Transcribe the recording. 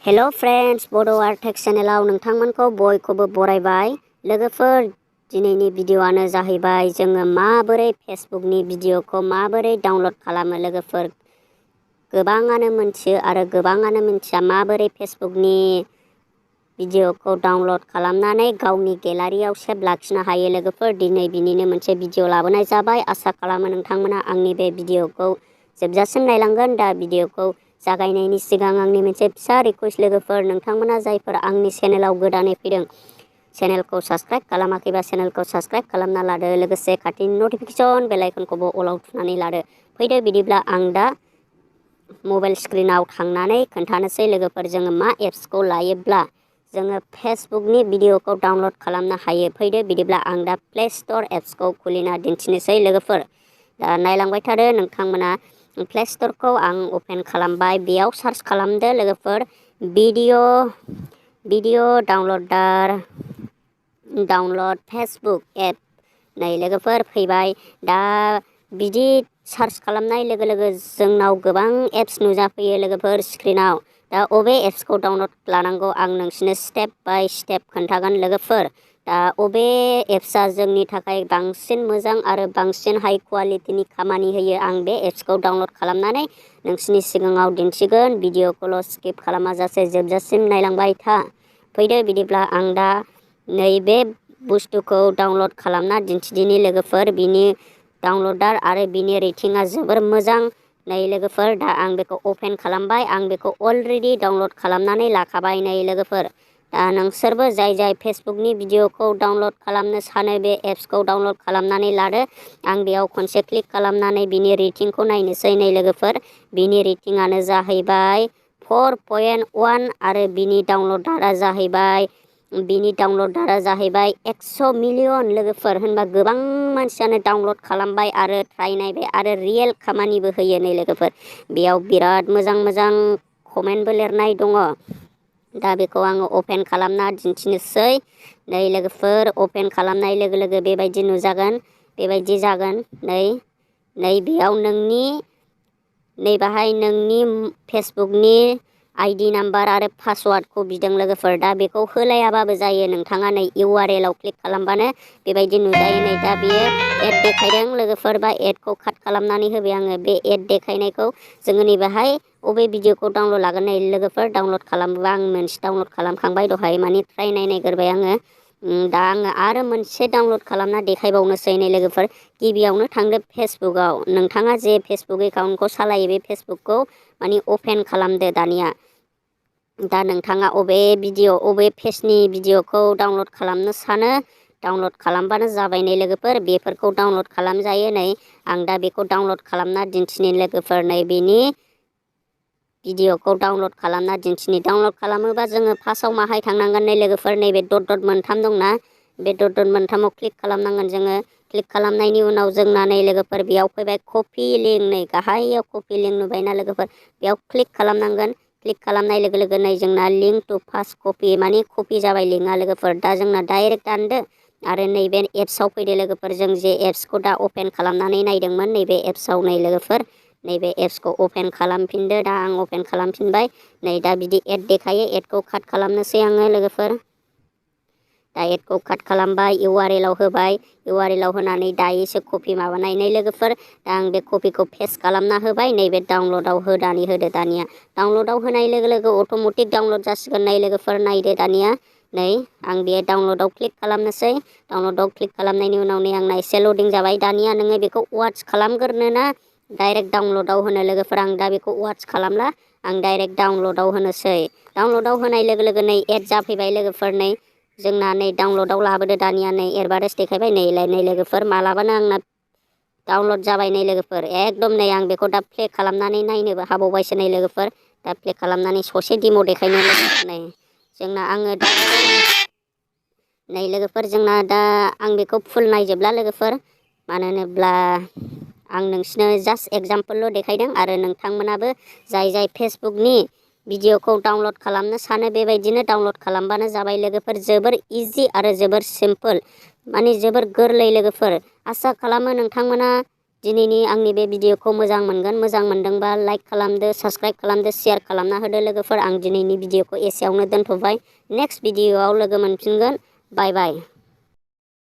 Hello friends, बड' art tech चेनेलाव नोंथांमोनखौ बयखौबो बरायबाय। लोगोफोर, दिनैनि भिडिअ'आनो जाहैबाय जोङो माबोरै फेसबुकनि भिडिअ'खौ माबोरै डाउनलड खालामो। लोगोफोर, गोबाङानो मिथियो आरो गोबाङानो मिथिया माबोरै फेसबुकनि भिडिअ'खौ डाउनलड खालामनानै गावनि गेलारियाव सेभ लाखिनो हायो। लोगोफोर, दिनै बिनिनो मोनसे भिडिअ' लाबोनाय जाबाय। आसा खालामो नोंथांमोना आंनि बे भिडिअ'खौ जोबजासिम नायलांगोन। दा भिडिअ'खौ जागायनायनि सिगां आंनि मोनसे फिसा रिक्वेस्ट, लोगोफोर, नोंथांमोना जायफोर आंनि चेनेलाव गोदानै फैदों, चेनेलखौ साबस्क्राइब खालामाखैबा चेनेलखौ साबस्क्राइब खालामना लादो। लोगोसे खाथिनि नटिफिकेसन बेल आइकनखौबो अलाव थुनानै लादो। फैदो बिदिब्ला आं दा मबाइल स्क्रिनाव थांनानै खोन्थानोसै। लोगोफोर, जोङो मा एप्सखौ लायोब्ला जोङो फेसबुकनि भिडिअ'खौ डाउनलड खालामनो हायो। फैदो बिदिब्ला आं दा प्ले स्ट'र एप्सखौ खुलिना दिन्थिनोसै। लोगोफोर, दा नायलांबाय थादो। नोंथांमोना प्ले स्ट'रखौ आं अपेन खालामबाय। बेयाव सार्च खालामदो लोगोफोर, भिडिअ डाउनलड फेसबुक एप। नै लोगोफोर, फैबाय। दा बिदि सार्च खालामनाय लोगो लोगो जोंनाव गोबां एप्स नुजाफैयो लोगोफोर स्क्रिनाव। दा अबे एप्सखौ डाउनलड लानांगौ आं नोंसिनो स्टेप बाय स्टेप खोन्थागोन। लोगोफोर, दा अबे एप्सआ जोंनि थाखाय बांसिन मोजां आरो बांसिन हाइ क्वालिटिनि खामानि होयो, आं बे एप्सखौ डाउनलड खालामनानै नोंसिनि सिगाङाव दिन्थिगोन। भिडिअ'खौल' स्किप खालामाजासे जोबजासिम नायलांबाय था। फैदो बिदिब्ला आं दा नैबे बुस्थुखौ डाउनलड खालामना दिन्थिदिनि। लोगोफोर, बिनि डाउनलडार आरो बिनि रेटिंआ जोबोर मोजां। नै लोगोफोर, दा आं बेखौ अपेन खालामबाय। आं बेखौ अलरेडि डाउनलड खालामनानै लाखाबाय। नै लोगोफोर, दा नोंसोरबो जाय फेसबुकनि भिडिअ'खौ डाउनलड खालामनो सानो, बे एप्सखौ डाउनलड खालामनानै लादो। आं बेयाव खनसे क्लिक खालामनानै बिनि रेटिंखौ नायनोसै। नै लोगोफोर, बिनि रेटिंआनो जाहैबाय 4.1 आरो बिनि डाउनलडारा जाहैबाय 100 मिलियन। लोगोफोर, होनबा गोबां मानसियानो डाउनलड खालामबाय आरो ट्राइ नायबाय आरो रियेल खामानिबो होयो। नै लोगोफोर, बेयाव बिराद मोजां मोजां कमेन्टबो लिरनाय दङ। दा बेखौ आङो अपेन खालामना दिन्थिनोसै। नै लोगोफोर, अपेन खालामनाय लोगो लोगो बेबायदि नुजागोन, बेबायदि जागोन। नै बेयाव बाहाय नोंनि फेसबुकनि आइडि नाम्बार आरो पासवार्डखौ बिदों। लोगोफोर, दा बेखौ होलायाबाबो जायो। नोंथाङा नै URL आव क्लिक खालामबानो बेबायदि नुजायो। नै दा बेयो एड देखायदों। लोगोफोर, बा एडखौ काट खालामनानै होबाय आङो। बे एड देखायनायखौ जोङो नैबेहाय अबे भिडिअ'खौ डाउनलड लागोन। नै लोगोफोर, डाउनलड खालामोबा आं मोनसे डाउनलड खालामखांबाय दहाय, माने ट्राइ नायग्रोबाय आङो। दा आङो आरो मोनसे डाउनलड खालामना देखायबावनोसै। नै लोगोफोर, गिबियावनो थांदो फेसबुकआव। नोंथाङा जे फेसबुक एकाउन्टखौ सालायो, बे फेसबुकखौ माने अपेन खालामदो दानिया। दा नोंथाङा अबे पेजनि भिडिअ'खौ डाउनलड खालामनो सानो, डाउनलड खालामबानो जाबाय। नै लोगोफोर, बेफोरखौ डाउनलड खालामजायो। नै आं दा बेखौ डाउनलड खालामना दिन्थिनि। लोगोफोर, नै बेनि भिडिअ'खौ डाउनलड खालामना दिन्थिनि। डाउनलड खालामोबा जोङो फार्स्टआव माहाय थांनांगोन। नै लोगोफोर, नैबे डट मोनथाम दंना, बे डट मोनथामाव क्लिक खालामनांगोन जोङो। क्लिक खालामनायनि उनाव जोंना नै लोगोफोर बेयाव फैबाय कपि लिंक। नै गाहायाव कपि लिंक नुबायना लोगोफोर, बेयाव क्लिक खालामनांगोन। क्लिक खालामनाय लोगो लोगो नै जोंना लिंक टु फार्स्ट कपि, माने कपि जाबाय लिंकआ। लोगोफोर, दा जोंना डाइरेक्ट दानदो आरो नैबे एप्सआव फैदो। लोगोफोर, जों जे एप्सखौ दा अपेन खालामनानै नायदोंमोन, नैबे एप्सआव। नै लोगोफोर, नैबे एप्सखौ अपेन खालामफिनदो। दा आं अपेन खालामफिनबाय। नै दा बिदि एड देखायो। एडखौ काट खालामनोसै आङो। लोगोफोर, दा एडखौ काट खालामबाय, URL आव होबाय। URL आव होनानै दायोसो कपि माबानाय। नै लोगोफोर, दा आं बे कपिखौ पेस्ट खालामना होबाय। नैबे डाउनलडआव होनानै होदो। दानिया डाउनलडआव होनाय लोगो लोगो अट'मेटिक डाउनलड जासिगोन। नै लोगोफोर, नायदो दानिया। नै आं बे डाउनलडआव क्लिक खालामनोसै। डाउनलडआव क्लिक खालामनायनि उनाव नै आंना एसे लडिं जाबाय। दानिया नोङो बेखौ वाट्च खालामग्रोनो ना डाइरेक्ट डाउनलडआव होनो। लोगोफोर, आं दा बेखौ वाट्च खालामला, आं डाइरेक्ट डाउनलडआव होनोसै। डाउनलडआव होनाय लोगो लोगो नै एड जाफैबाय। लोगोफोर, नै जोंना नै डाउनलडआव लाबोदो। दानिया नै एडभार्टाइज देखायबाय। नै लोगोफोर, मालाबानो आंना डाउनलड जाबाय। नै लोगोफोर, एकदम नै आं बेखौ दा प्ले खालामनानै नायनोबो हाबावबायसो। नै लोगोफोर, दा प्ले खालामनानै ससे डेम' देखायनो। नै जोंना नै लोगोफोर, जोंना दा आं बेखौ फुल नायजोबला लोगोफोर, मानो होनोब्ला आं नोंसिनो जास्ट एगजामपोलल' देखायदों। आरो नोंथांमोनाबो जाय फेसबुकनि भिडिअ'खौ डाउनलड खालामनो सानो, बेबायदिनो डाउनलड खालामबानो जाबाय। लोगोफोर, जोबोर इजि आरो जोबोर सिम्पोल, माने जोबोर गोरलै। लोगोफोर, आसा खालामो नोंथांमोना दिनैनि आंनि बे भिडिअखौ मोजां मोनदोंबा लाइक खालामदो, साबस्क्राइब खालामदो, शेयार खालामना होदो लोगोफोर। आं दिनैनि भिडिअखौ एसेयावनो दोनथ'बाय। नेक्स्ट भिडिअआव लोगो मोनफिनगोन। बाय बाय।